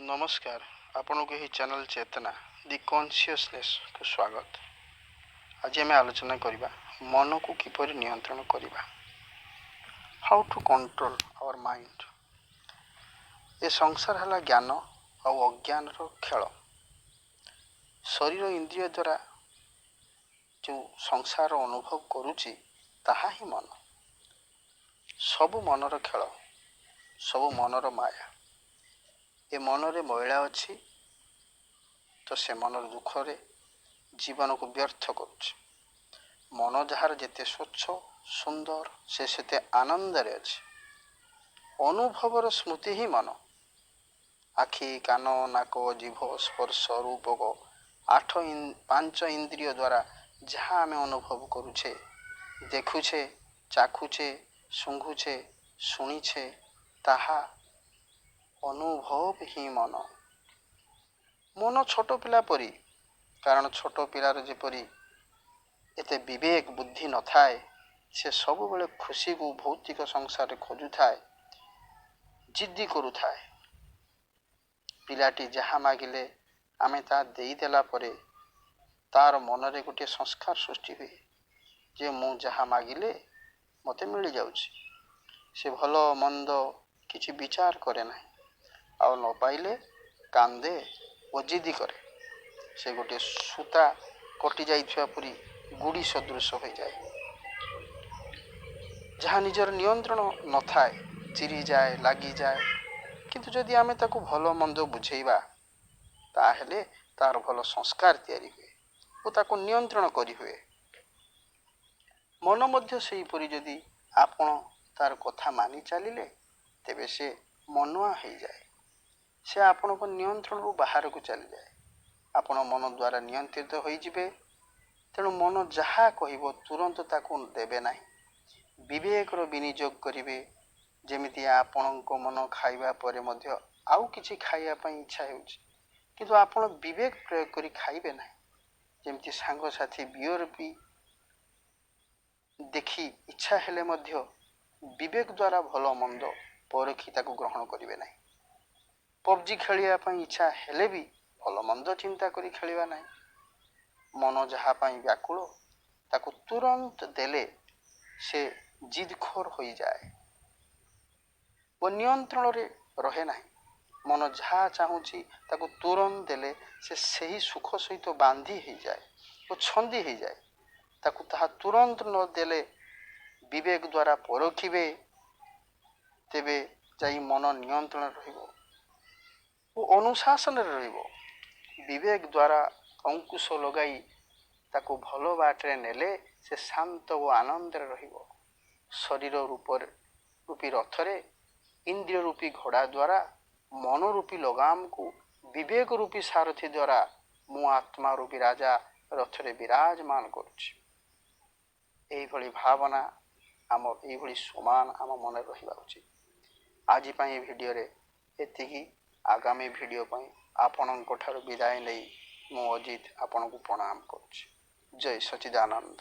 ନମସ୍କାର, ଆପଣଙ୍କୁ ଏହି ଚ୍ୟାନେଲ୍ ଚେତନା ଦି କନସିୟସନେସ୍କୁ ସ୍ୱାଗତ। ଆଜି ଆମେ ଆଲୋଚନା କରିବା ମନକୁ କିପରି ନିୟନ୍ତ୍ରଣ କରିବା, how to control our mind। ଏ ସଂସାର ହେଲା ଜ୍ଞାନ ଆଉ ଅଜ୍ଞାନର ଖେଳ। ଶରୀର ଇନ୍ଦ୍ରିୟ ଦ୍ୱାରା ଯେଉଁ ସଂସାର ଅନୁଭବ କରୁଛି, ତାହା ହିଁ ମନ। ସବୁ ମନର ଖେଳ, ସବୁ ମନର ମାୟା। ଏ ମନରେ ମଇଳା ଅଛି ତ ସେ ମନର ଦୁଃଖରେ ଜୀବନକୁ ବ୍ୟର୍ଥ କରୁଛି। ମନ ଯାହାର ଯେତେ ସ୍ୱଚ୍ଛ, ସୁନ୍ଦର, ସେ ସେତେ ଆନନ୍ଦରେ ଅଛି। ଅନୁଭବର ସ୍ମୃତି ହିଁ ମନ। ଆଖି, କାନ, ନାକ, ଜିଭ, ସ୍ପର୍ଶ ରୂପକ ଆଠ ପାଞ୍ଚ ଇନ୍ଦ୍ରିୟ ଦ୍ୱାରା ଯାହା ଆମେ ଅନୁଭବ କରୁଛେ, ଦେଖୁଛେ, ଚାଖୁଛେ, ଶୁଙ୍ଘୁଛେ, ଶୁଣିଛେ, ତାହା ଅନୁଭବ ହିଁ ମନ। ମନ ଛୋଟ ପିଲା ପରି, କାରଣ ଛୋଟ ପିଲାର ଯେପରି ଏତେ ବିବେକ ବୁଦ୍ଧି ନଥାଏ, ସେ ସବୁବେଳେ ଖୁସିକୁ ଭୌତିକ ସଂସାରରେ ଖୋଜୁଥାଏ, ଜିଦ୍ଦି କରୁଥାଏ। ପିଲାଟି ଯାହା ମାଗିଲେ ଆମେ ତାହା ଦେଇଦେଲା ପରେ ତାର ମନରେ ଗୋଟିଏ ସଂସ୍କାର ସୃଷ୍ଟି ହୁଏ ଯେ ମୁଁ ଯାହା ମାଗିଲେ ମୋତେ ମିଳିଯାଉଛି। ସେ ଭଲ ମନ୍ଦ କିଛି ବିଚାର କରେ ନାହିଁ, ଆଉ ନ ପାଇଲେ କାନ୍ଦେ ଓ ଜିଦି କରେ। ସେ ଗୋଟିଏ ସୂତା କଟି ଯାଇଥିବା ପରି ଗୁଡ଼ି ସଦୃଶ ହୋଇଯାଏ, ଯାହା ନିଜର ନିୟନ୍ତ୍ରଣ ନଥାଏ, ଚିରିଯାଏ, ଲାଗିଯାଏ। କିନ୍ତୁ ଯଦି ଆମେ ତାକୁ ଭଲ ମନ୍ଦ ବୁଝେଇବା, ତାହେଲେ ତାର ଭଲ ସଂସ୍କାର ତିଆରି ହୁଏ ଓ ତାକୁ ନିୟନ୍ତ୍ରଣ କରିହୁଏ। ମନ ମଧ୍ୟ ସେହିପରି। ଯଦି ଆପଣ ତାର କଥା ମାନି ଚାଲିଲେ, ତେବେ ସେ ମନୁଆ ହେଇଯାଏ। ସେ ଆପଣଙ୍କ ନିୟନ୍ତ୍ରଣରୁ ବାହାରକୁ ଚାଲିଯାଏ। ଆପଣ ମନ ଦ୍ୱାରା ନିୟନ୍ତ୍ରିତ ହୋଇଯିବେ। ତେଣୁ ମନ ଯାହା କହିବ, ତୁରନ୍ତ ତାକୁ ଦେବେ ନାହିଁ। ବିବେକର ବିନିଯୋଗ କରିବେ। ଯେମିତି ଆପଣଙ୍କ ମନ ଖାଇବା ପରେ ମଧ୍ୟ ଆଉ କିଛି ଖାଇବା ପାଇଁ ଇଚ୍ଛା ହେଉଛି, କିନ୍ତୁ ଆପଣ ବିବେକ ପ୍ରୟୋଗ କରି ଖାଇବେ ନାହିଁ। ଯେମିତି ସାଙ୍ଗସାଥି ବିୟର ପି ଦେଖି ଇଚ୍ଛା ହେଲେ ମଧ୍ୟ ବିବେକ ଦ୍ୱାରା ଭଲ ମନ୍ଦ ପରଖି ତାକୁ ଗ୍ରହଣ କରିବେ ନାହିଁ। ପବଜି ଖେଳିବା ପାଇଁ ଇଚ୍ଛା ହେଲେ ବି ଭଲ ମନ୍ଦ ଚିନ୍ତା କରି ଖେଳିବା ନାହିଁ। ମନ ଯାହା ପାଇଁ ବ୍ୟାକୁଳ, ତାକୁ ତୁରନ୍ତ ଦେଲେ ସେ ଜିଦଖୋର ହୋଇଯାଏ ଓ ନିୟନ୍ତ୍ରଣରେ ରହେ ନାହିଁ। ମନ ଯାହା ଚାହୁଁଛି, ତାକୁ ତୁରନ୍ତ ଦେଲେ ସେ ସେହି ସୁଖ ସହିତ ବାନ୍ଧି ହେଇଯାଏ ଓ ଛନ୍ଦି ହେଇଯାଏ। ତାକୁ ତାହା ତୁରନ୍ତ ନ ଦେଲେ, ବିବେକ ଦ୍ୱାରା ପରଖିବେ, ତେବେ ଯାଇ ମନ ନିୟନ୍ତ୍ରଣରେ ରହିବ ଓ ଅନୁଶାସନରେ ରହିବ। ବିବେକ ଦ୍ୱାରା ଅଙ୍କୁଶ ଲଗାଇ ତାକୁ ଭଲ ବାଟରେ ନେଲେ ସେ ଶାନ୍ତ ଓ ଆନନ୍ଦରେ ରହିବ। ଶରୀର ରୂପରେ ରୂପୀ ରଥରେ ଇନ୍ଦ୍ରିୟ ରୂପୀ ଘୋଡ଼ା ଦ୍ୱାରା ମନ ରୂପୀ ଲଗାମକୁ ବିବେକ ରୂପୀ ସାରଥି ଦ୍ୱାରା ମୁଁ ଆତ୍ମା ରୂପୀ ରାଜା ରଥରେ ବିରାଜମାନ କରୁଛି। ଏଇଭଳି ଭାବନା ଆମ, ଏଇଭଳି ସମାନ ଆମ ମନରେ ରହିବା ଉଚିତ। ଆଜି ପାଇଁ ଏ ଭିଡ଼ିଓରେ ଏତିକି। ଆଗାମୀ ଭିଡ଼ିଓ ପାଇଁ ଆପଣଙ୍କ ଠାରୁ ବିଦାୟ ନେଇ ମୁଁ ଅଜିତ ଆପଣଙ୍କୁ ପ୍ରଣାମ କରୁଛି। ଜୟ ସଚିଦାନନ୍ଦ।